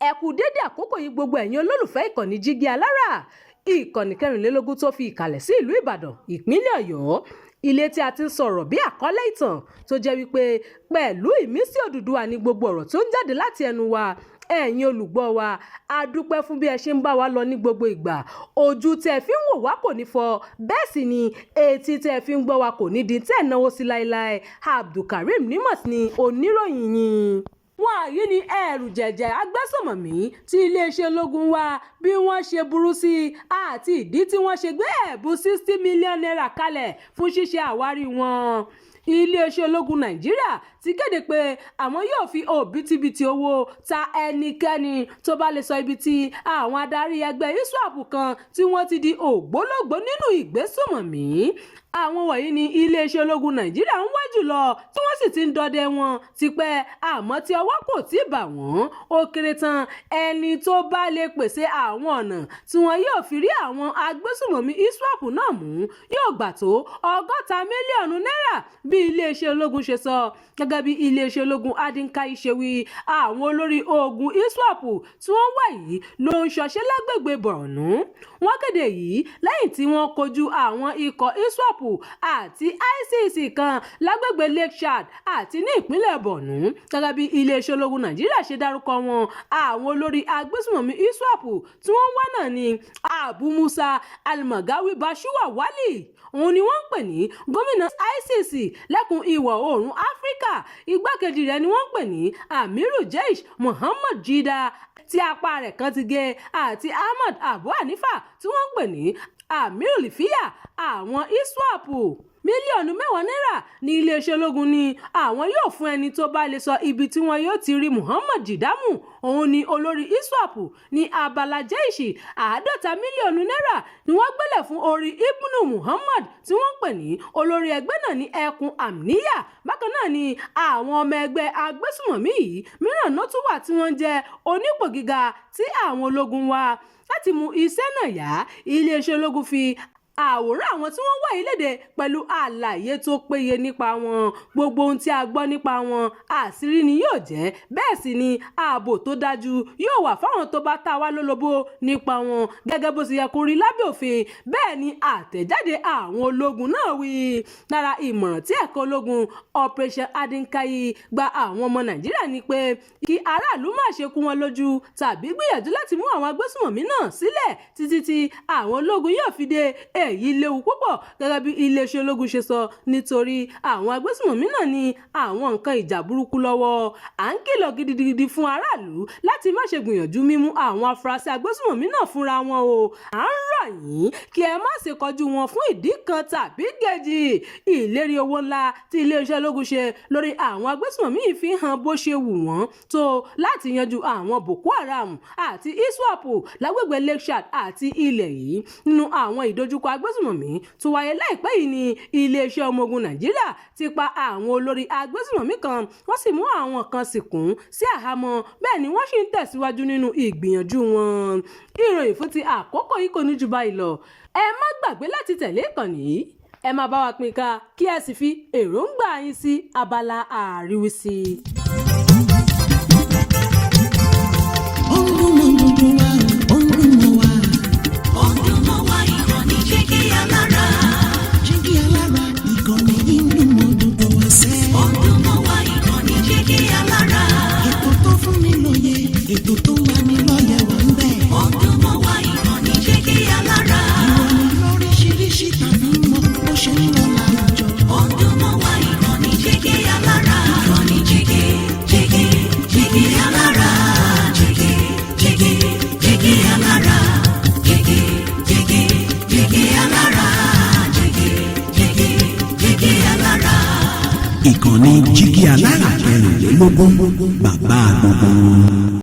Ẹ kú dédé àkókò yìí, gbogbo ẹ̀yin olólùfẹ́ ìkànnì Jígí Alára, ìkànnì 24 tó fi ìkàlẹ̀ sí ìlú Ìbàdàn, ìpínlẹ̀ Ọ̀yọ́, ilé tí a ti ń sọ̀rọ̀ bí àkọlé ìtàn tó jẹ́ wípé pẹ̀lú ìmísí Odùduwà ní gbogbo ọ̀rọ̀ tó ń jáde láti ẹnu wa. Ẹ̀yin olùgbọ́ wa, a dúpẹ́ fún bí ẹ ṣe ń bá wa lọ ní gbogbo ìgbà. Ojú tẹ́ ẹ fi ń wò wá kò ní fọ́, bẹ́ẹ̀ sì ni etí tẹ́ ẹ fi ń gbọ́ wa kò ní di tẹ́ ẹ̀ náwó sí láéláé. Abdulkareem Nimas ni oníròyìn yín. Wọ́n yìí ní ẹ̀rù jẹ̀jẹ̀ agbésùnmọ̀mí tí iléeṣẹ́ ológun wá, bí wọ́n ṣe burú sí àti ìdí tí wọ́n ṣe gbé ẹ̀bùn ₦60 million kalẹ̀ fún ṣíṣe àwárí wọn. Iléeṣẹ́ ológun Nàìjíríà ti kéde pé àwọn yóò fi òbítíbitì owó ta ẹnikẹ́ni tó bá lè sọ ibi tí àwọn adarí ẹgbẹ́ ISWAP kan tí wọ́n ti di ògbólógbòó nínú ìgbésùnmọ̀mí. Àwọn wọ̀nyí ni iléeṣẹ́ ológun Nàìjíríà ń wá jùlọ, tí wọ́n sì ti ń dọdẹ wọn tipẹ́, àmọ́ tí ọwọ́ kò tí ì bà wọ́n. Ó kéré tán, ẹni tó bá lè pèsè àwọn ọ̀nà tí wọn yóò fi rí àwọn agbésùnmọ̀mí ISWAP náà mú yóò gbà tó 60 mílíọ̀nù náírà, bí iléeṣẹ́ ológun ṣe sọ. Gẹ́gẹ́ bí iléeṣẹ́ ológun Adinkai ṣe wí, àwọn olórí ogun ISWAP tí wọ́n wà yìí ló ń ṣọṣẹ́ lágbègbè Borno. Wọ́n kéde yìí lẹ́yìn tí wọ́n kojú àwọn ikọ̀ ISWAP àti ISIS kan lágbègbè Lake Chad àti ní ìpínlẹ̀ Borno. Gẹ́gẹ́ bí iléeṣẹ́ ológun Nàìjíríà ṣe dárúkọ wọn, àwọn olórí agbésùnmọ̀mí ISWAP tí wọ́n wá náà ní Abu Musa Almagawi Bashuwa Wali, òun ni wọ́n ń pè ní gómìnà ISIS lẹ́kùn ìwọ̀ oòrùn Áfíríkà. Igbákejì rẹ̀ ni wọ́n ń pè ní Amiru Jaish Muhammad Jida, tí apá rẹ̀ kan ti gé, àti Ahmad Abu Hanifa, tí wọ́n ń pè ní Amiru Lifiya àwọn ISWAP. Mílíọ̀nù 10 náírà ní iléeṣẹ́ ológun ní àwọn yóò fún ẹni tó bá lè sọ ibi tí wọn yóò ti rí Muhammad Jidamu, òun ni olórí ISWAP ní abala Jaish. 50 mílíọ̀nù náírà ni wọ́n gbélé fún orí Ibnu Muhammad, tí wọ́n ń pè ní olórí ẹgbẹ́ náà ní ẹkùn Amniya. Bákan náà ni àwọn ọmọ ẹgbẹ́ agbésùmọ̀mí yìí mìíràn náà tún wà tí wọ́n jẹ́ onípò gíga tí àwọn ológun wá. Láti mú iṣẹ́ náà yá, iléeṣẹ́ ológun fi àwòrán àwọn tí wọ́n wà yìí léde pẹ̀lú àlàyé tó péye nípa wọn. Gbogbo ohun tí a gbọ́ nípa wọn, àṣírí ni yóò jẹ́, bẹ́ẹ̀ sì ni ààbò tó dájú yóò wà fáwọn tó bá ta wá lólobó nípa wọn, gẹ́gẹ́ bó ṣe yẹ kó rí lábẹ́ òfin. Bẹ́ẹ̀ ni àtẹ̀jáde àwọn ológun náà wí. Lára ìmọ̀ràn tí ẹ̀ka ológun Operation Adinkai gba àwọn ọmọ Nàìjíríà ni pé kí aráàlú má ṣe kú wọn lójú tàbí gbìyànjú láti mú àwọn agbésùnmọ̀mí náà sílẹ̀ títí tí àwọn ológun yóò fi dé. Èyí léwu púpọ̀, gẹ́gẹ́ bí iléeṣẹ́ ológun ṣe sọ, nítorí àwọn agbésùnmọ̀mí náà ní àwọn nǹkan ìjà burúkú lọ́wọ́. À ń kìlọ̀ gidigidi fún aráàlú láti má ṣe gbìyànjú mímú àwọn afurasí agbésùnmọ̀mí náà fúnra wọn o. À ń rọ̀ yín kí ẹ má ṣe kọjú wọn fún ìdí kan tàbí kejì. Ìlérí owó ńlá tí iléeṣẹ́ ológun ṣe lórí àwọn agbésùnmọ̀mí yìí fi hàn bó ṣe wù wọ́n tó láti yanjú àwọn Boko Haram àti ISWAP lágbègbè Lake Chad àti ilẹ̀ yìí. Nínú àwọn ìdojúkọ agbésùnmọ̀mí tó wáyé láìpẹ́ yìí ní iléeṣẹ́ ọmọ ogun Nàìjíríà ti pa àwọn olórí agbésùnmọ̀mí kan, wọ́n sì mú àwọn kan sìnkún sí àhámọ́. Bẹ́ẹ̀ ni wọ́n sì ń tẹ̀síwájú nínú ìgbìyànjú wọn. Ìròyìn fún ti àkókò yìí kò ní jù báyìí lọ. Ẹ má gbàgbé láti tẹ̀lé ìkànnì yìí, ẹ máa bá wa pín ká, kí ẹ sì fi èròǹgbà yín sí abala àríwísí. Ó ń dún mọ́ gbogbo wa, ó ń dún mọ́ wa. Ó ń dún mọ́ wa, ìkànnì Jígí Alára. Jígí Alára, ìkànnì yìí ń dún mọ́ gbogbo wa sẹ́. Ó ń dún mọ́ wa, ìkànnì Jígí Alára. Ètò tó fún ni lóye, ètò tó ń lani lọ́yẹ̀ wà ń bẹ̀. Ó ń dún mọ́ wa, ìkànnì Jígí Alára. Ìròyìn lóríṣiríṣi tàbí mọ bó ṣe ń lọ láwùjọ. Ó ń dún mọ́ wa, ìkànnì Jígí Alára. Ìkànnì Jígí, Jígí, Jígí Alára. Jígí, Jígí, Jígí Alára. Jígí, Jígí, Jígí Alára. Jígí, Jígí, Jígí Alára. Ìkànnì Jígí Alára 24, bàbá gbogbo wọn.